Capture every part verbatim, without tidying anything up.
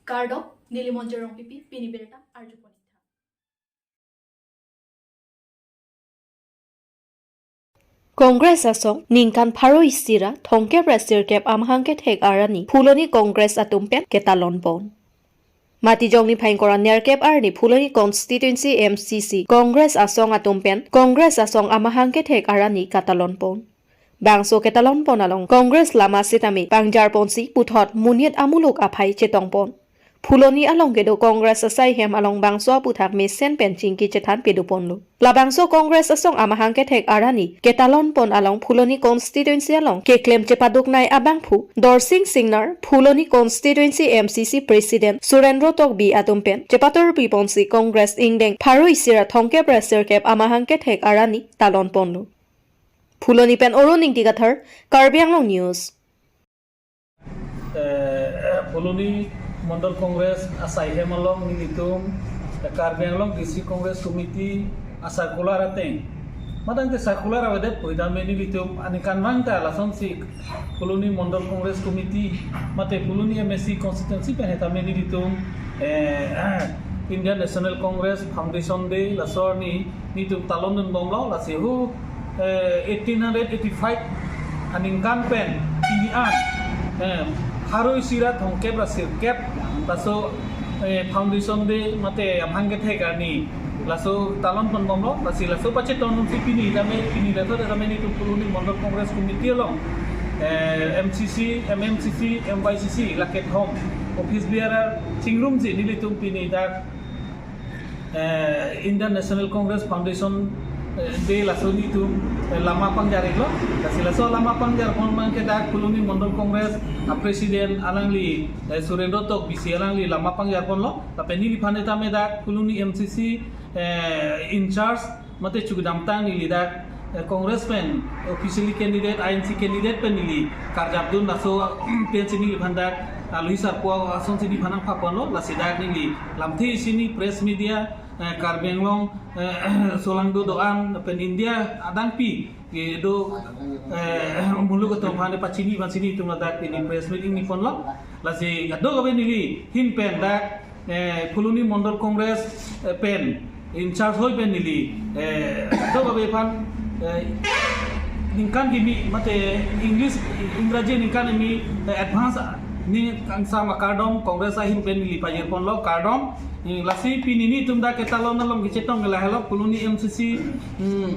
Kardom, neli Monjir Rongpipi, pini birta arjupon-ik tha. Congress asong ningkan pharo isi ra thomkep ra sirkep amahang kethek arni Phuloni Congress atum pen ketalon pon. Matijong niphai ingkoi ra nerkep arni Phuloni Constituency M C C Congress asong atum pen Congress asong amahang kethek arni katalon pon. Bangso ketalon pon along Congress lama sitame pangjar ponsi puthot monit amuluk aphai chetong pon. Phuloni along kedo Congress asai hem along bangso aputhak mesen pen chingki chethan pedo ponlo. Labangso Congress asong amahang kethek arni ketalon pon along Phuloni constituency along keklem chepaduknei abangphu Dorsing Singnar, Phuloni constituency M C C President Surendro Tokbi atum pen chepatorpi ponsi Congress ingdeng pharo isi ra thomkep ra sirkep amahang kethek arni talon ponlo. Phuloni pen Arun Ingti Kathar, Karbi Anglong News. Eh, Phuloni Mandal Congress asai hem along nelitum, eh, Karbi Anglong District Congress Committee a circular ateng. Matang te circular avedet pu tame nelitum aningkanvang ta lasonsi Phuloni Mandal Congress Committee mate Phuloni M A C constituency pen hetame nelitum, eh, Indian National Congress Foundation Day laso arni nelitum talon dun bomlo, lasi hu, eh, eighteen hundred eighty-five aningkan pen pini an, eh, pharo isi ra thomkep ra sirkep laso, eh, Foundation Day mate amahang kethek arni laso talon pon bomlo, lasi laso pachetong dunsi pini tame, pini laso tame nelitum Phuloni Mandal Congress Committee along, eh, M C C, M M C C, M Y C C la kethom office bearer chingrumsi nelitum pini dak, eh, Indian National Congress Foundation, eh, Day laso nelitum, eh, lama pangjar-iklo. Lasi laso lama pangjar pon abangke dak Phuloni Mandal Congress a President alangli, eh, Surendro Tokbi si alangli lama pangjar ponlo. Lapen neliphan tame dak Phuloni M C C, eh, in charge mate chukidamtang neli dak, eh, Congress pen officially candidate, I N C candidate pen neli karjap dun laso pensi neliphan dak alohi sarpo asonsi neliphan nangpha ponlo, lasi dak neli lamthe isi neli press media, eh, Karbi Anglong, eh, solangdo do-an pen India adangpi kedo, eh, muluk atum aphan pachini aphansi nelitum ladak pini press meet ingni ponlo, lasi kadokave neli ahin pen dak, eh, Phuloni Mandal Congress, eh, pen in charge hoi pen neli, eh, kadokave aphan, eh, ningkan kimi mate English, Ingraji ningkan kimi, eh, advance ningkangsam akardom Congress ahin pen neli pajir ponlo, kardom. Eh, lasi pini nelitum dak ketalon along kechetong ke lahelo, Phuloni M C C, hmm,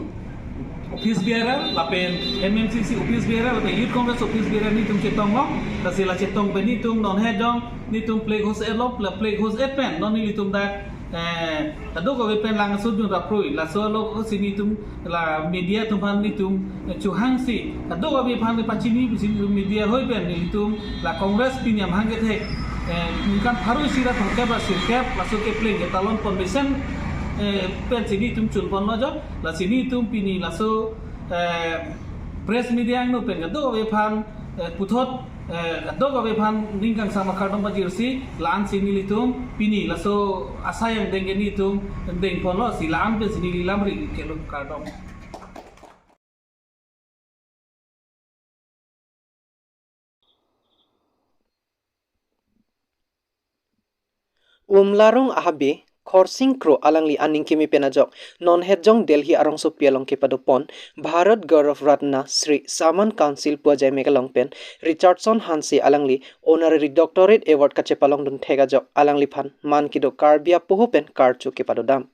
office bearer lapen M M C C office bearer lapen Youth Congress office bearer nelitum chetonglo. Lasi la chetong pen nelitum non hejong nelitum flag hoist-etlo, la flag hoist-et pen non nelitum dak, eh, kadokave pen lang asut jun raprui laso alosi nelitum la media atum aphan nelitum, eh, chohangsi kadokave aphan pachini pusi media hoi pen nelitum la Congress pini amahang kethek, eh, ningkan pharo isi ra thomkep ra sirkep laso kepleng ketalon pon mesen, eh, pensi nelitum chun ponlo jo. Lasi nelitum pini laso, eh, press media angno pen kadokave aphan, eh, puthot, eh, kadokave aphan ningkangsam akardom pajirsi la-ansi nelitum pini laso asai angdeng ke nelitum deng ponlo, si la-an pensi neli lamri kelo, kardom. Umlarong Ahabe Khorsing Kro alangli aning kimi pen ajok non hetjong Delhi arongsopi along kepadopon Bharat Gaurav Ratna Shri Samman Council pu ajaimek along pen Richardson Hanse alangli Honorary Doctorate Award kachepalong dun thek ajok alangliphan man kedo Karbi apoho pen karcho kepadodam.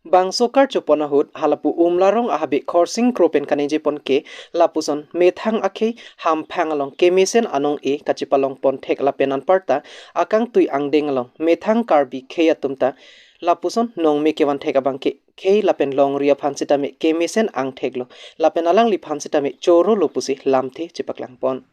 Bangso karcho pon ahut halapu Umlarong Ahabe Khorsing Kro pen kaningje pon ke lapuson methang akhei hamphang along kemesen anong-e kachepalong pon thek lapen anparta akangtui angdeng along methang Karbi khei atum ta lapuson nongme kevan thek abangke khei lapen longri aphan sitame kemesen angthek lo lapen alangliphan sitame choro lo pusi lamthe chepaklang pon.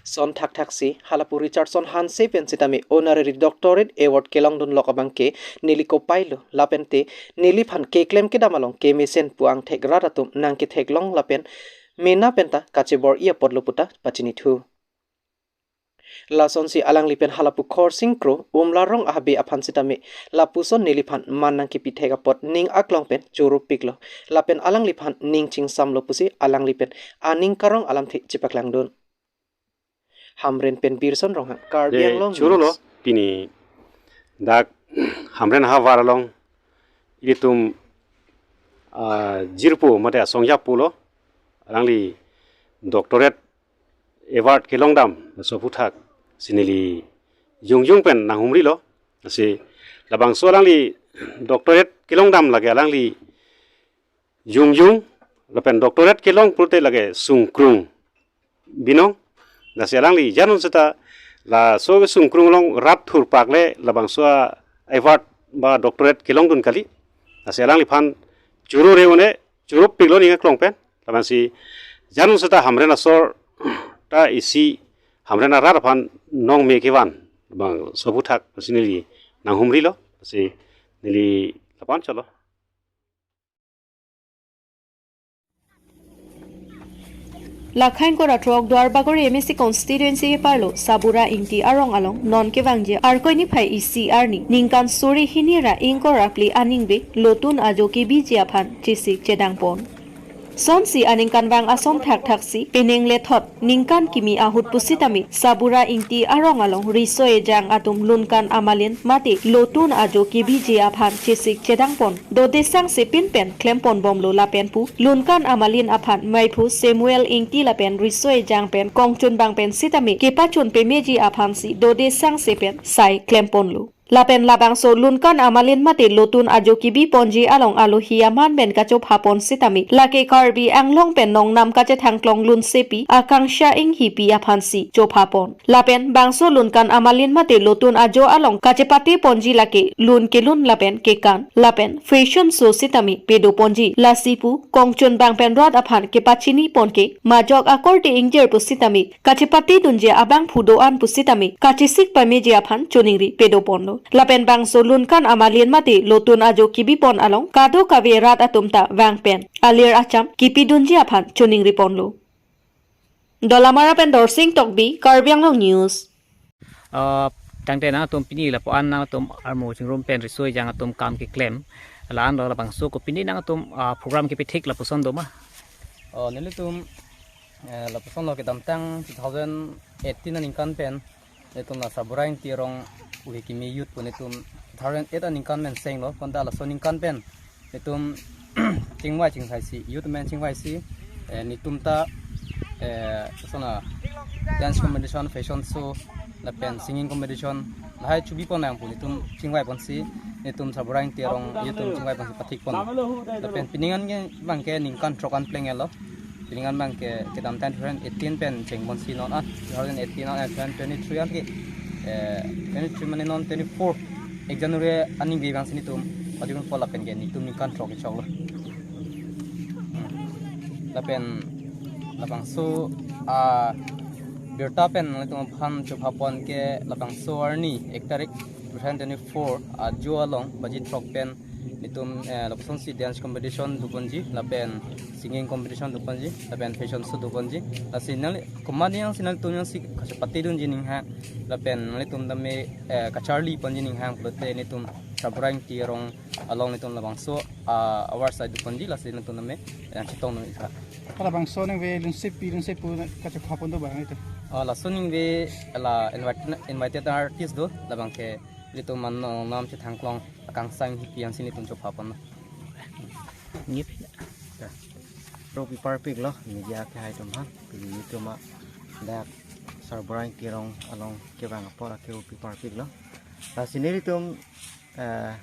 Son thakthak si halapu Richardson Hanse pen sitame Honorary Doctorate Award kelong dun lok abangke neli kopai lo lapen te neliphan keklem kedam along kemesen pu angthek rat atum nangketheklong lapen mena penta kachebor-i apotlo puta pachinithu. Lasonsi alangli pen halapu Khorsing Kro Umlarong Ahabe aphan sitame lapuson neliphan man nangkepi thek apot ning aklong pen choro piklo lapen alangliphan ning chingsamlo pusi alangli pen aning karong alamthe chepaklang dun. Hamren pen Birson Ronghang, Karbi Anglong News. Choro lo, pini dak Hamren ahavar along ilitum, ah, jirpo mate asong japo lo, alangli doctorate award kelongdam laso aphuthak si neli jongjong pen nanghumri lo. Lasi labangso alangli doctorate kelongdam lake alangli jongjong lapen doctorate kelong pulote lake sungkrung binong. Lasi alangli janun seta laso sungkrung along rat thurpak le labangso award ba doctorate kelongdun kali. Lasi alangliphan choro re-un-e, choro piklo ning aklong pen. Lapensi janun seta Hamren asor ta isi Hamren arat aphan nong me kevan bangso aphuthak si neli nanghumri lo. Lasi neli lapu-an cholo. Lakhain kora throk Duarbagori M A C constituency keparlo Sabura Ingti arong along non kevangji Arkoi niphai isi arni ningkan suri hini ra ingkoi ra phli aningve lotun ajo kebiji aphan chesik chedang pon. Sonsi aningkanvang ason thakthak si penang lethot ningkan kimi ahut pusitame Sabura Ingti arong along riso ejang atum lunkan amalin mate lotun ajo kebiji aphan chesik chedang pon dodesang sepin pen klem pon bomlo lapen pu lunkan amalin aphan maiphu Samuel Ingti lapen riso ejang pen kongchunbang pen sitame kepachun pemeji aphansi dodesang sepen sai klem ponlo. Lapen labangso lunkan amalin mate lotun ajo kebi ponji along alohi aman pen kachopha pon sitame lake Karbi Anglong pen nongnam kachethang klong lunsepi Akangsha Inghipi aphansi chopha pon. Lapen bangso lunkan amalin mate lotun ajo along kachepate ponji lake lun kelun lapen kekan lapen fashion show sitame pedo ponji. Lasi pu kongchunbang pen rat aphan kepachini pon ke majok akorte ingjir pusitame kachepate dunji abangphu do-an pusitame kachesik pameji aphan choningri pedo ponlo. Lapen bangso lunkan amalin mate lotun ajo kebi pon along kadokave rat atum ta vang pen alir acham kepi dunji aphan choningri ponlo. Dolamara pen Dorsing Tokbi, Karbi Anglong News. Ah, tangte nangtum pini lapu-an nangtum armu chingrum pen riso ejang atum kam keklem. La-an lo labangso ko pini nangtum, ah, program kepithik lapuson doma. Oh, nelitum, eh, lapuson lo kedamtang two thousand eighteen aningkan pen nelitum la Sabura Ingti arong uhi kimi youth pu nelitum two thousand eight aningkan pen senglo, konta laso aningkan pen nelitum chingvai chingvai si, youth men chingvai si, eh, nelitum ta, eh, sona dance competition, fashion show, lapen singing competition, lahai chubi pon nang pu nelitum chingvai ponsi, nelitum Sabura Ingti arong youth atum chingvai ponsi pathik pon. Lapen pining an ke bang ke ningkan throk an plenglo. Pining an bang ke kedamtang two thousand eighteen pen cheng ponsi non an, two thousand eighteen an, two thousand twenty-three an ke, eh, twenty-three mane non twenty-four, ek January aningve bang si nelitum, pajun pon lapen ke nelitum ningkan throk kechoklo. Lapen labangso, ah, birta pen nelitum aphan chopha pon ke labangso arni ek tarik two thousand twenty-four ajo along baji throk pen nelitum, eh, lapuson si dance competition do ponji, lapen singing competition do ponji, lapen fashion show do ponji. Lasi nangli komat yang si nangtum yang si kachepate dunji ninghang, lapen nangtum tame, eh, kacharli ponji ninghang pulote nelitum Sabura Ingti arong along nelitum labangso, ah, award sai do ponji, lasi nangtum tame, eh, chetong nang ikha. Labangso ningve lunsepi lunsepo kachopha pon do bang itu. Ah, laso ningve la invited, invited artist do, labang ke nelitum man nongnam chethang klong Akangsha Inghipi ansi nelitum chopha pon. Ngip. Ya. Ro pi parpik lo, media kehai atum ha. Pini nelitum a dak Sabura Ingti arong along kevang apor ake ro pi parpik lo. Lasi nelitum, eh,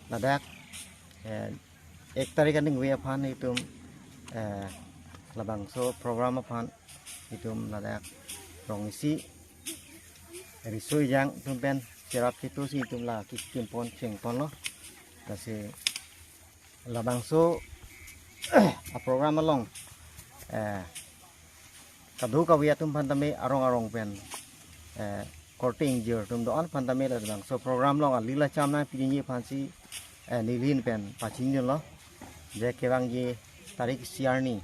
ladak, eh, ek tarik aningve aphan nelitum, eh, labangso program aphan nelitum ladak rong isi riso ejang atum pen cherap chetu si nelitum la kekim pon cheng ponlo. Lasi labangso a program along, eh, kadokave atum aphan tame arong arong pen, eh, korte ingjir atum do-an aphan tame labangso program along alir acham nangpidunji aphansi, eh, neli ahin pen pachinilo. Je kevangji tarik isi arni,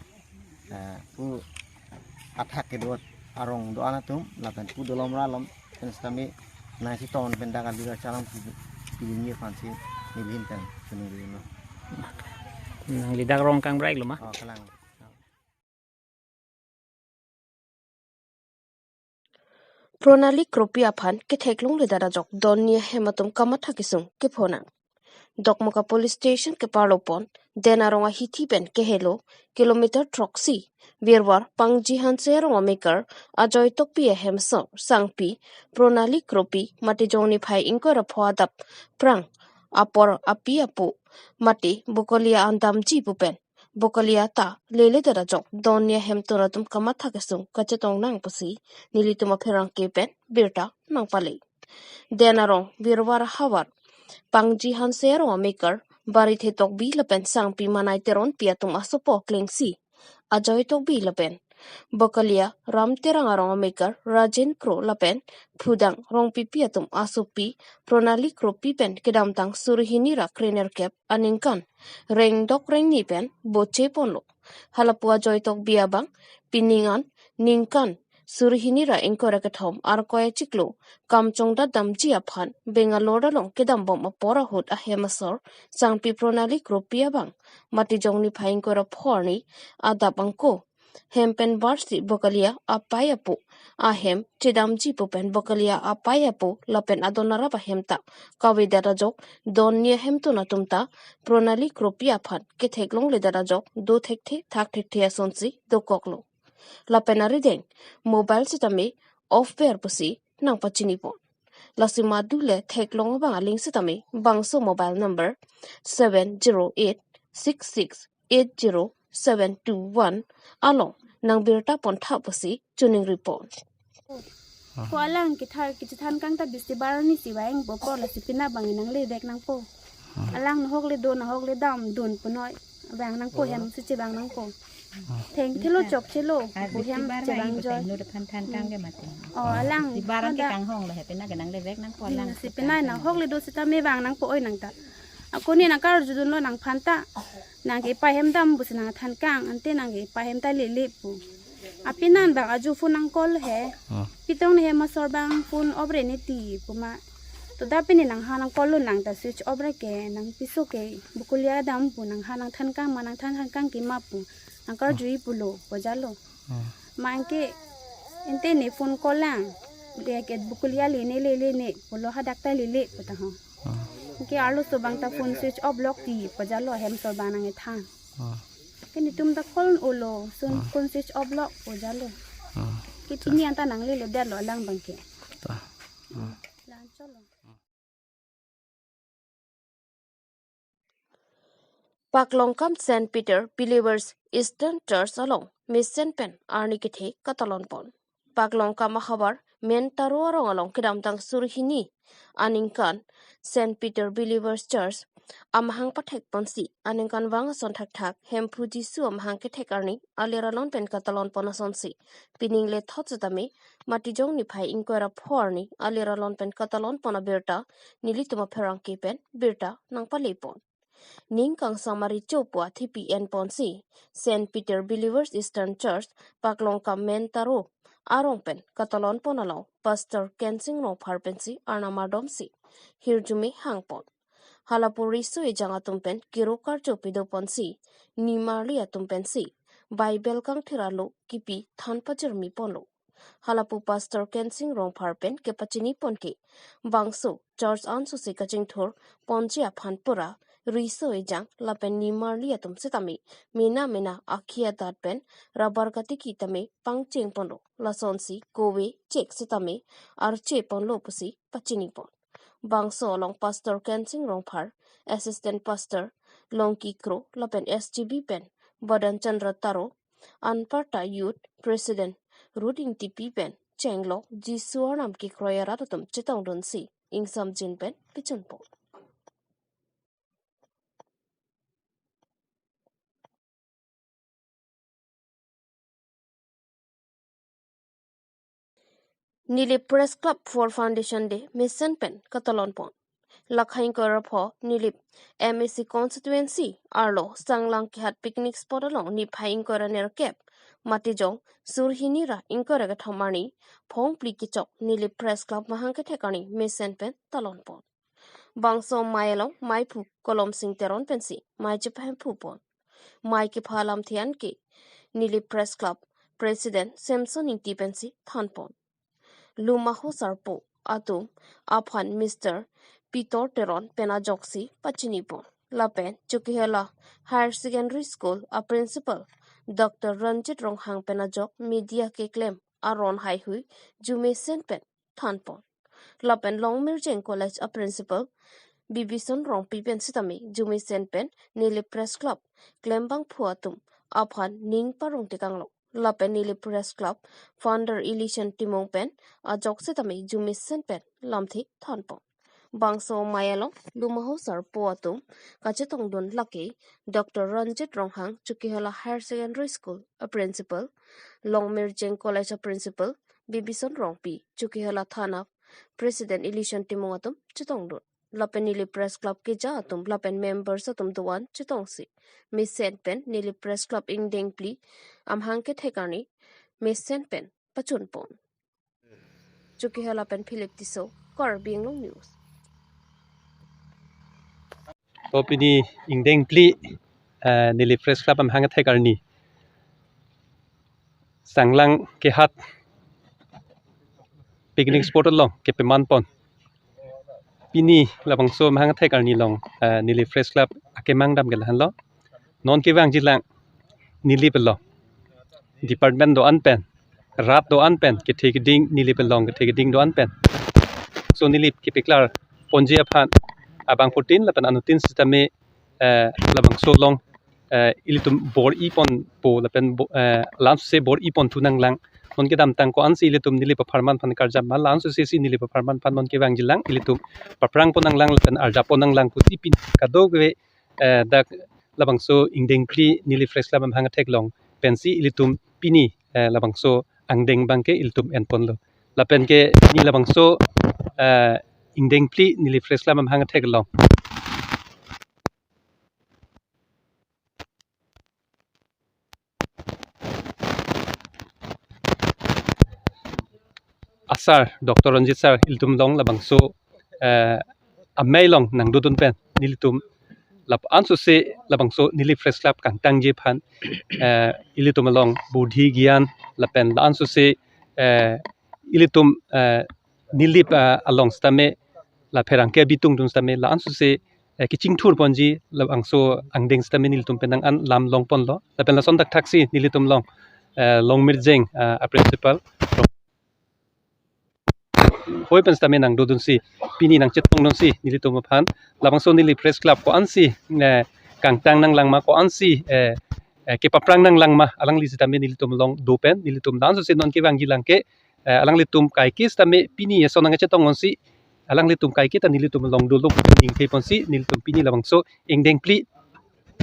eh, pu athak kedo arong do-an atum, lapen pu dolomra along pen sitame nangchetong pen dak alir acham nangpi, pidunji aphansi neli ahin pen chinilo. Nangli dak rong kangbraik lo ma? Oh, kalang. Pronali Kropi aphan ketheklongledet ajok don ni ahem atum kamatha kesung kephonang. Dokmoka Police Station keparlopon, Den Arong ahithi pen kehelo, kilometer throksi, Birwar Pangji Hanse arong amekar, Ajoy Tokbi ahem asor, sangpi, Pronali Kropi, Matijong niphai ingkoi ra pho adap, phrang, apor api apo, mate, bokolia an damji pu pen, bokolia ta, leledet ajok, don ni ahemtun atum kamatha kesung, kachetongnang pusi, nelitum apherangke pen, birta, nangpale. Den Arong, Birwar havar, Pangji Hanse arong amekar, Barithe Tokbi lapen sangpi Manai Teronpi atum asopo klengsi, Ajoy Tokbi lapen bokolia Ram Terang arong amekar, Rajen Kro lapen phudang Rongpipi atum asopi, Pronali Kropi pen kedamtang suri hini ra krenerkep aningkan, rengdok rengni pen boche ponlo. Halapu Ajoy Tokbi abang, pining an, ningkan, suri hini ra ingkoi ra kethom, Arkoi achiklo, kam chongdat damji aphan, Bangalore along kedambom apor ahut ahem asor, sangpi Pronali Kropi abang, Matijong niphai ingkoi ra pho arni, adap angko, hem pen barsi bokolia apei apo, ahem, chedamji pu pen bokolia apei apo, lapen adon arap ahem ta, kavedet ajok, don ni ahemtun atum ta, Pronali Kropi aphan, ketheklongledet ajok, do thekthe, thak thekthe asonsi, dokoklo. Lapen arideng, mobile sitame, off ber pusi, nangpachinipon. Lasi madu le theklong abang aling sitame, bangso mobile number, seven zero eight six six eight zero seven two one along, nangbirta pontha pusi, chuning report. Ko alang kethar kechethan kang ta bisti bar ni si vang bo ko lasi pini abang nangledek nangpo. Alang nahok le do nahok le dam dun punoi. Vang nangpo hem si chevang nangpo. Thengthelo chokchelo. Ko hem chevang joi. Than than kang ke mati. O alang. Di barang ke ada. Kang hong lo he pini ke nangledek nangpo alang. Hmm, si pini nahok le do sitame vang nangpo oi nang ta. Ako ni nangkarjudunlo nangphan ta. Nang ke pai hem dam pusi nangthan kang, ante nang ke pai hem ta lele pu. Apinan bang aju phone nang call he. Hmm. Pitong ne hem asor bang phone off re ne ti pu ma. To da pini nangha nang call lo nang ta switch off re ke nangpiso ke bokolia dam pu nangha nangthan kang ma nangthan than kang ke ma pu. Nangkarjui pulo, pojalo. Hmm. Ma anke, ante ne phone call lang. Dia ke bokolia le ne lele ne, pulo hadak ta lele pu ta ho. Hmm. Anke arloso bang ta phone switch off lok ti, pojalo hem asor bang nangthan. Hmm. Ke netum ta call olo, sun Hmm. phone switch off lok, pojalo. Hmm. Ke pini anta nanglele detlo alang bang ke. Ta. Hmm. Lang cholo. Paklongkam Saint Peter Believers Eastern Church along mesen pen arni kethe katalon pon. Paklongkam ahavar Mentaro arong along kedamtang suri hini aningkan Saint Peter Believers Church amahang pathek ponsi aningkanvang ason thakthak Hemphu Jisu amahang kethek arni alir alon pen katalon pon asonsi pining lethot sitame Matijong niphai ingkoi ra pho arni alir alon pen katalon pon abirta nelitum apherangke pen birta nangpale pon. Ning kangsam ari chopo athipi en ponsi Saint Peter Believers Eastern Church Paklongkam Mentaro arong pen katalon pon along Pastor Kensing Rongphar pensi arnam ardomsi hirjume hang pon. Halapu riso ejang atum pen kiro karcho pido ponsi nimarli atum pensi Bible kangthir alo kipi than pajirmi ponlo. Halapu Pastor Kensing Rongphar pen kepachini pon ke bangso church ansosi kachingthur ponji aphan pura riso ejang lapen nimarli atum sitame mena mena akhi adat pen rabar katiki tame pangcheng ponlo lasonsi kove chek sitame arche ponlo pusi pachini pon. Bangso along Pastor Kensing Rongphar, Assistant Pastor Longki Kro lapen S G B pen Badan Chandra Taro, anparta Youth President Ruth Ingtipi pen chenglok Jisu arnam kekroi arat atum chetongdunsi ingsamjin pen pichun pon. Nilip Press Club for Foundation Day mesen pen katalon pon. Lakha ingkoi ra pho Nilip M A C constituency arlo Sanglang Kehat picnic spot along niphai ingkoi ra nerkep Matijong suri hini ra ingkoi ra kethom arni phongphli kechok Nilip Press Club mahang kethek arni mesen pen talon pon. Bangso amei along meiphu Kolomsing Teron pensi mei chepahemphu pon. Mei kepha alamthe an ke Nilip Press Club President Samson Ingti pensi than pon. Lumaho Sarpo atum aphan Mister Pitor Teron pen ajoksi pachini pon. Lapen Chokihola Higher Secondary School a Principal Doctor Ranjit Ronghang pen ajok media keklem aron haihui jumesen pen than pon. Lapen Longmirjeng College a Principal Bibison Rongpi pen sitame jumesen pen neli Press Club klembangphu atum aphan ning parong tekanglo. Lapen neli Press Club founder Ilison Timung pen ajok sitame jumesen pen lamthe than pon. Bangso amei along Lumaho Sarpo atum kachetongdun lake Doctor Ranjit Ronghang, Chokihola Higher Secondary School a Principal, Longmirjeng College a Principal Bibison Rongpi, Chokihola Thana President Ilison Timung atum chetongdun. Lapen neli Press Club keja atum lapen members atum do-an chetongsi mesen pen neli Press Club ingdeng phli amahang kethek arni mesen pen pachun pon. Chokihola pen Philip Tisso, Karbi Anglong News. To pini ingdeng phli, eh, neli Press Club amahang kethek arni Sanglang Kehat picnic spot along kepaman pon. Pini labangso amahang kethek arni along, eh, neli Press Club akemang dam ke lahenlo. Non kevangjilang neli pelo department do-an pen, rat do-an pen, kethe keding neli pelong kethe keding do-an pen. So neli kepaklar ponji aphan abangphutin lapen anuttin sitame, eh, labangso along, eh, ilitum bor-i ponpo lapen bo-, eh, la-an sose bor-i ponthu nanglang. Non kedamtang ko-ansi ilitum neli apharman aphan karjap ma, la-an sose si neli apharman aphan non kevangjilang ilitum paphrang pon nanglang lapen arjap pon nanglang pusi pini kadokave, eh, dak labangso ingdeng phli neli Press Club amahang kethek along pensi ilitum pini, eh, labangso angdeng abangke ilitum en ponlo. Lapen ke pini labangso, eh, ingdeng phli neli Press Club amahang kethek along asar Doctor Ranjit sir ilitum along labangso, eh, amei along nangdodun pen nelitum la-an sose labangso neli Press Club kangtangji aphan, eh, ilitum along budhi gyan lapen la-an sose, eh, ilitum, eh, neli, eh, along sitame la pherangke abitungdun sitame la-an sose, eh, kechingthur ponji labangso angdeng sitame nelitum pen nang-an lam long ponlo. Lapen lason thakthaksi nelitum along, eh, Longmirjeng, eh, a Principal hoi pen sitame nangdodunsi pini nangchetongdunsi nelitum aphan labangso neli Press Club ko-ansi, eh, kangtang nanglang ma, ko-ansi, eh, eh, kepaphrang nanglang ma, alangli sitame nelitum along do pen nelitum la-an sose non kevangjilang ke, eh, alanglitum kaike sitame pini eson nangchetongdunsi alanglitum kaike ta nelitum along dolo pu ningthe ponsi nelitum pini labangso ingdeng phli,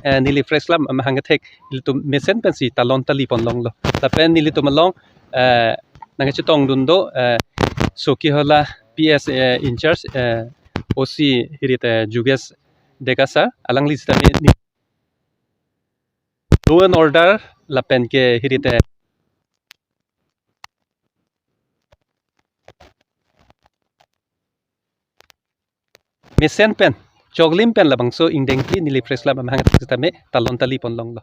eh, neli Press Club amahang kethek ilitum mesen pensi talon tali pon longlo. Lapen nelitum along, eh, nangchetongdun do, eh, Chokihola P S, eh, in charge, eh, O C hirit, eh, Jugesh Deka sir, alangli sitame ni-, law and order lapen ke hirit, eh, mesen pen choklim pen labangso ingdeng phli neli Press Club amahang kethek sitame talon tali pon longlo.